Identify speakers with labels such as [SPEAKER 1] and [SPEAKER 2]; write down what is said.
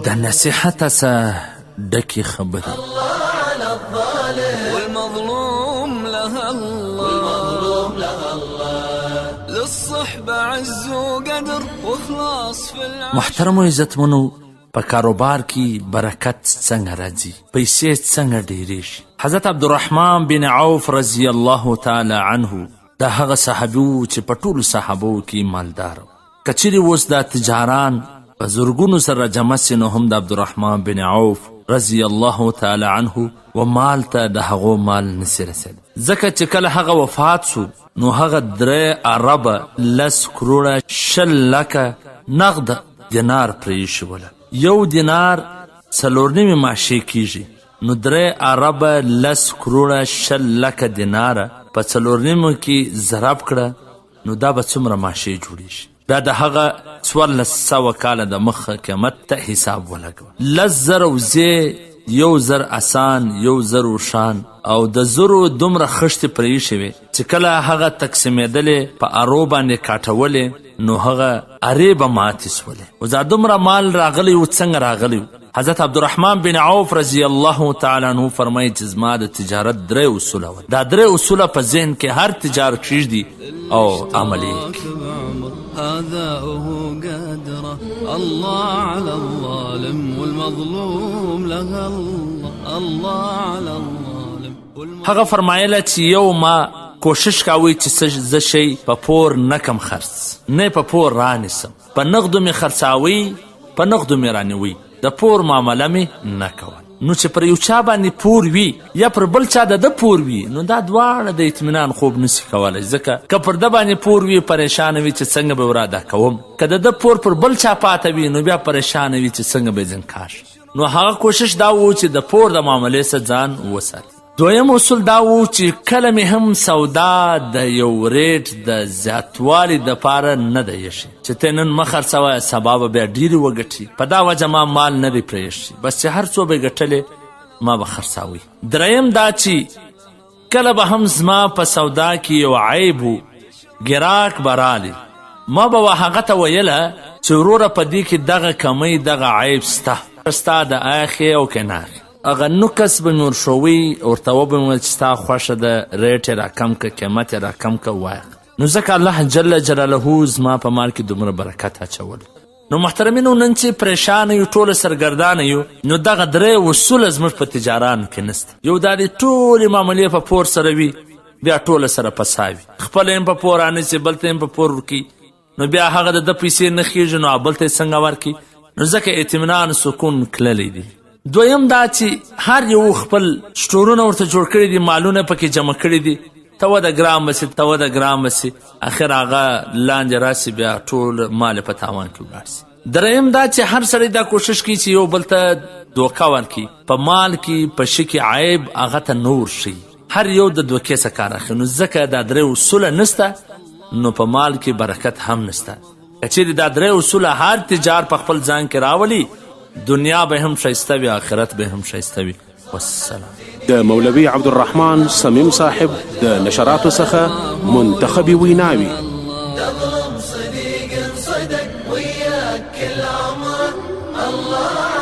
[SPEAKER 1] د نصیحت څخه ډکې خبرې.
[SPEAKER 2] والمظلوم لها الله، للصحبة عز وقدر وخلاص في العشرة.
[SPEAKER 1] محترمو عزتمنو، په کاروبار کې برکت څنګه راځي؟ پیسې څنګه ډیریږي؟ حضرت عبدالرحمن بن عوف رضی الله تعالی عنه دا هغه صحابي و چې په ټولو صحابو کې مالدار و. که چیرې اوس دا تجاران په زرګونو سره جمع سي، نو هم د عبدالرحمن بن عوف رضی الله تعالی عنه و مال ته د هغو مال نسي رسېدی، ځکه چې کله هغه وفات سو نو هغه 3 اربه 10 کروړه 20 لکه نغد دینار پرې ایښي وله. یو دینار 4.5 ماشې کیږي، نو 3 اربه 10 کروړه 20 لکه دیناره په 4.5 کې ضرب کړه، نو دا به څومره ماشې جوړیږي؟ دا د هغه 1400 کاله د مخه قیمت ته حساب ولګوه. 10,000 وزې، 1000 اسان، 1000 اوښان او د زرو دومره خښتې پرې ایښې وې چې کله هغه تقسیمېدلې، په ارو باندې کاټولې، نو هغه ارې به ماتې سولې. اوس دا دومره مال راغلی و، څنګه راغلی و؟ حضرت عبدالرحمن بن عوف رضی الله تعالی عنه فرمایي چې زما د تجارت درې اصوله ول. دا درې اصوله په ذهن کې هر تجار کښېږدي او عملي یې کړي.
[SPEAKER 2] بعمر هذا هو قدره، الله على الظالم والمظلوم لها الله، الله على الظالم.
[SPEAKER 1] هغه فرمایله چې یو، ما کوشش کاوه چې زه شی په پور نه کم خرڅ، نه په پور رانیسم، په نغدو مې خرڅاوي، په نغدو مې رانیوي، د پور معامله مې نه کول. نو چې پر یو چا باندې پور وي یا پر بل چا د ده پور وي، نو دا دواړه د اطمینان خوب نسي کولی، ځکه که پر ده باندې پور وي، پریشانه وي چې څنګه به ور ادا کوم، که د ده پور پر بل چا پاته وي، نو بیا پریشانه وي چې څنګه به یې ځنې کاږي. نو هغه کوشش دا و چې د پور د معاملې څخه ځان وساتي. دویم اصول دا و چې کله مې هم سودا د یو ریټ د زیاتوالي دپاره نه دی ایښې چې ته نن مه خرڅوه، سبا به بیا ډېرې وګټي. په دا وجه ما مال نه دی پرې ایښی، بس چې هر څو به یې ګټلې، ما به خرڅاوی. دریم دا چې کله به هم زما په سودا کې یو عیب و، ګراک به رالی، ما به هغه ته ویله چې وروره، په دې کې دغه کمی، دغه عیب سته، ستا د اخې او که نه اخې. هغه نقص به مې ورښوی، ورته وبه مې ویل چې ستا خوښه ده، ریټ یې راکم که، قیمت یې راکم که، وایه. نو ځکه الله جل جلاله زما په مال کې دومره برکت اچولی. نو محترمینو، نن چې پریشانه یو، ټوله سرګردانه یو، نو دغه درې اصوله زموږ په تجارانو کې نشته. یو دا دی، ټولې معاملې په پور سره وي، بیا ټوله سره پساوي، خپله هم په پور رانیسي، بل ته هم په پور ورکوي، نو بیا هغه د ده پیسې نه خېږي، نو بل ته یې څنګه ورکړي؟ نو ځکه اطمینان سکون کللی دی. دویم دا چې هر یو خپل سټورونه ورته جوړ کړي دي، مالونه پکې جمع کړي دي، ته وده ګرام بسي، ته وده ګرام بسي، اخر هغه لاندې راسي، بیا ټول مال یې په تاوان کې ولاړ سي. دریم دا چې هر سړی دا کوشش کوي چې یو بل ته دوکه ورکړي، په مال کې، په شي کې عیب هغه ته نه ورښيي، هر یو د دوکې څخه کار اخلي. نو ځکه دا درې اصوله نسته، نو په مال کې برکت هم نسته. که چیرې دا درې اصوله هر تجار په خپل ځان کې راولي، دنیا به هم ښایسته وي، آخرت به هم ښایسته وي. والسلام.
[SPEAKER 3] د مولوي عبدالرحمن صمیم صاحب د نشراتو څخه منتخبې ویناوي.
[SPEAKER 4] تظلم صديق صدق وياك كل عمره، الله.